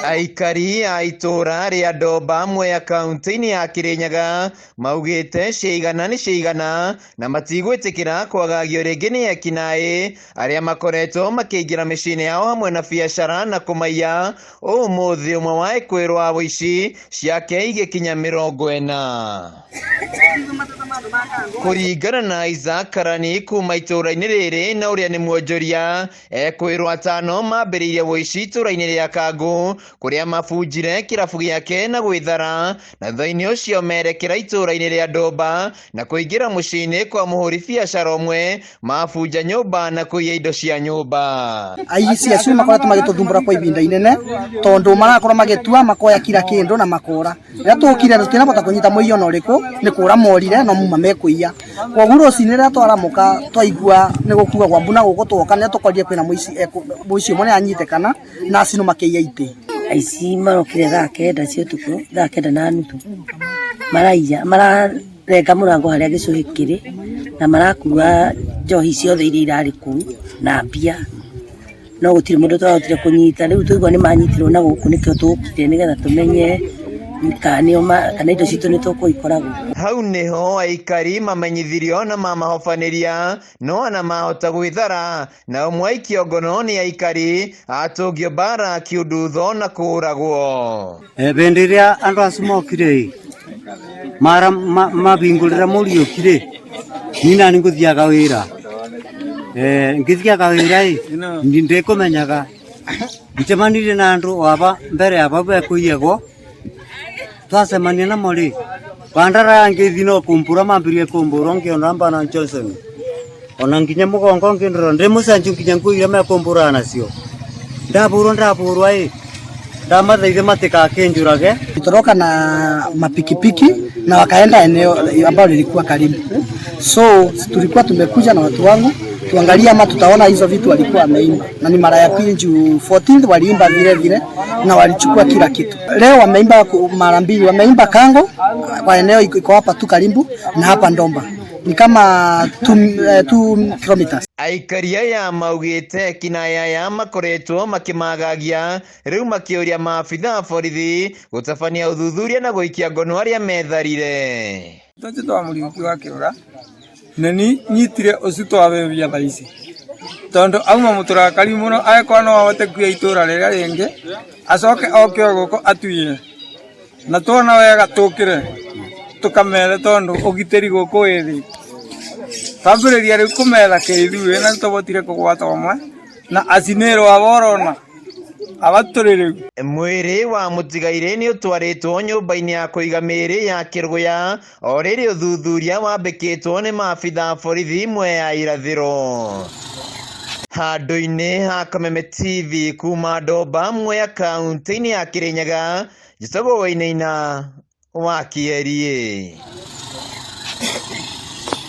Aikari a itũũra rĩa Ndomba Mwea kaunti-inĩ ya Kĩrĩnyaga maugĩte ciaigana nĩ ciaigana na matigwĩtĩkĩra kwagagio rĩngĩ nĩ ekinaĩ arĩa makoretwo makĩingĩra mĩciĩ-inĩ yao hamwe na biacara na kũmaiya. Ũmũthĩ ũmwe wa ekwĩrwo a ũici ciake igĩkinya 40. Kũringana na Isaac Karani kuma itũũra-inĩ rĩrĩ na ũrĩa nĩ mwonjoria, ekwĩrwo atano mambĩrĩirie ũici itũũra-inĩ rĩa Kangũ kũrĩa mabunjire kĩrabu gĩake na gwĩthara, na thutha-inĩ ũcio merekera itũũra-inĩ rĩa Ndomba na kũingĩra mũciĩ-inĩ kwa mũhũri biacara ũmwe, mabunja nyũmba na kũiya indo cia nyũmba. Aici acio makoretwo magĩtũthumbũra kwa ihinda inene tondu marakorwo magĩtua makoya kila kĩndũ na makora. Rĩrĩa tũkire tũtinabota kũnyita mũiyi ona ũrĩkũ nĩ kũra morire no muma mekũiya. Kwoguo rũcinĩ rĩrĩa twaramũka twaigua nĩ gũkuagwo mbu na gũkũ twoka nĩ tũkorire kwĩna mũici mũici ũmwe nĩ anyitĩkana na acinwo makĩiya itĩ. Aici marokire thaa kenda cia ũtukũ, thaa kenda na nuthu, maraiya, mararenga mũrango harĩa gĩcũhĩ kĩrĩ, na marakua njohi ciothe iria irarĩ kũu na mbia, no gũtirĩ mũndũ twahotire kũnyita. Rĩu twaigua nĩ manyitirwo na gũkũ nĩkĩo tũkire nĩgetha tũmenye kana nĩo kana indo citũ nĩ tũkũikora gũkũ. Hau nĩho aikari mamenyithirio na mamahobanĩria no ona mahota gwĩthara na ũmwe aikio ngono nĩ aikari atũngio mbara kiundutho na kũũragwo. Hĩndĩ ĩrĩa andũ acio mokire ĩ, mara mabingũrĩra Mũriũki rĩ, niĩ nani ngũthiaga wĩra. Ngĩthiaga wĩra ĩ, ndikũmenyaga njemanirie na andũ o aba mbere ya bau bekũiyagwo, twacemania namo rĩ, bandara ya ngeithi no kũmbũra mambirie kũmbũra ngĩona Bwana Johnson. Ona nginya mũgongo ngĩndora ndĩ mũcenju nginya nguo iria mekũmbũraga nacio. Ndabũrwo ndabũrwa ĩ, ndamathaithe matikakĩnjũrage. Toroka na mapikipiki na wakaenda eneo ambalo lilikuwa karibu, so tulikuwa tumekuja na watu wangu tuangalie ama tutaona hizo vitu walikuwa wameimba, na ni mara ya pili juu 14th waliimba vile vile na walichukua kila kitu. Leo wameimba mara mbili, wameimba Kango kwa eneo iko hapa tu karibu na hapa Ndomba ni kama 2 kilometers. Aikari aya maugĩte kinaya aya makoretwo makĩmagagia rĩu makĩũria maabitha a borithi gũtabania ũthuthuria na gũikia ngono arĩa metharire. Tũtĩ twa Mũriũki wa kĩũra na ni nyitire ũcio twabebia thaa ici tondu auma mũtũrakari mũno agĩkorwo no ahote kuoya itũra rĩrĩa rĩngĩ acoke oke o gũkũ atuire na tuona wega tũkĩre tũkamere tondu ũgitĩri gũkũ wĩ thĩ. Twambĩrĩria rĩu kũmetha kĩithuĩ na nĩtũbotire kũgwata ũmwe na acinĩrwo aba ũrona aba tũrĩ rĩu. Mwĩrĩ wa mũtigairĩ nĩ ũtwarĩtwo nyũmba-inĩ ya kũiga mĩĩrĩ ya Kĩrũgũya o rĩrĩ ũthuthuria wambĩkĩtwo nĩ maabitha a borithi Mwea Irathĩro. Handũ-inĩ ha Kameme TV kuma Ndomba Mwea kaunti-inĩ ya Kĩrĩnyaga, njĩtagwo Wainaina wa Kĩeriĩ.